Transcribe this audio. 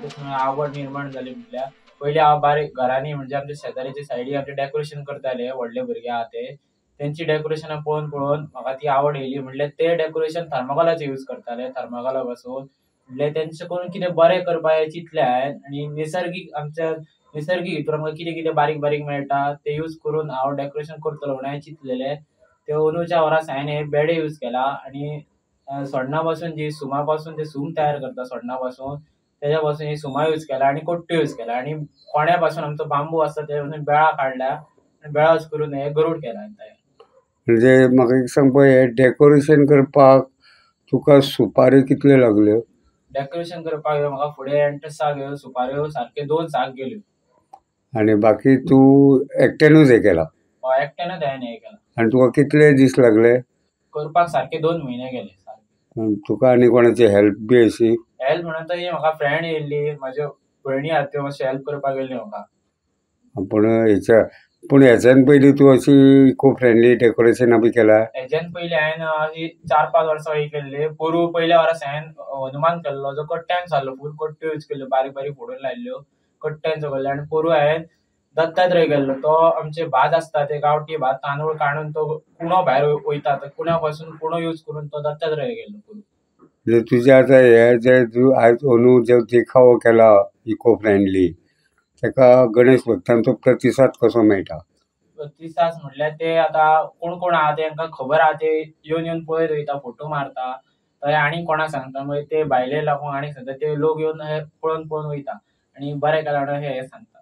तशें आवड निर्माण जाली. म्हटल्यार पयलीं हांव बारीक घरांनी म्हणजे आमच्या शेजाऱ्याच्या सायडीक आमचें डेकोरेशन करताले व्हडले भुरगे आहा ते, तेंची डेकोरेशनां पळोवन पळोवन म्हाका ती आवड येयली. म्हणल्यार ते डेकोरेशन थर्माकोलाचें यूज करताले, थर्माकोला पासून. म्हणल्यार तेंचे करून कितें बरें करपाक चिंतलें हांवें आनी निसर्गीक आमच्या निसर्गीक हितून आमकां कितें कितें बारीक बारीक मेळटा ते यूज करून हांव डेकोरेशन करतलो म्हणून हांवें चिंतलेलें. ते अंदूच्या वर्सा हांवें हे बेडे यूज केला आनी सोडणा पासून जी सुमा पासून ते सूम तयार करता सोडणा पासून, तेज्या पासून ही सुमा यूज केला आनी कोट्ट्यो यूज केला आनी कोण्या पासून आमचो बांबू आसता तेज्या पासून बेळां काडल्या आनी बेळां यूज करून हे गरूड केला तयार. म्हणजे म्हाका एक सांग पळय, हें डेकोरेशन करपाक तुका सुपाऱ्यो कितल्यो लागल्यो? डेकोरेशन करपाक म्हाका फुडें एंट्रन्साक सुपाऱ्यो सारक्यो 2 साक गेल्यो. आनी बाकी तूं एकट्यानूच हें केलां? हय, एकट्यानूच हांवें हें केलां. आनी तुका कितले दीस लागले करपाक? सारके 2 म्हयने गेले सारके. तुका आनी कोणाची हेल्प बी अशी? हेल्प म्हणून तर म्हाका फ्रेंड येयल्ली, म्हाज्यो भयणी आहा त्यो मातशें हेल्प करपाक येयल्ली म्हाका. पूण हेच्या पूण हेच्यान पयलीं तूं अशी इको फ्रेंडली डेकोरेशनां बी केलां? हेज्यान पयलीं हांवें अशी 4-5 वर्सां ही केल्ली. पोरूं पयल्या वर्सा हांवें हनुमान केल्लो जो कट्ट्यान जाल्लो, फूल कट्ट्यो यूज केल्ल्यो, बारीक बारीक फोडून लायल्ल्यो कट्ट्यांचो केल्लो. आनी पोरूं हांवें दत्तात्रय केल्लो, तो आमचे भात आसता ते गांवठी भात तांदूळ काडून तो कुणो भायर वयता, तो कुण्या पासून कुणो यूज करून तो दत्तात्रय केल्लो पोरूं. म्हणजे तुजें आतां हें जें तूं आयज अंदू जो देखावो केला इको फ्रेंडली, ताका गणेश भक्तांचो प्रतिसाद कसो मेळटा? प्रतिसाद म्हटल्यार ते आतां कोण कोण आहा तेंकां खबर आहा, ते येवन येवन पळयत वयता, फोटो मारता, थंय आनी कोणाक सांगता, मागीर ते भायले लोकांक आनी सांगता, ते लोक येवन हे पळोवन पळोवन वयता आनी बरें केलां म्हणून हे सांगता.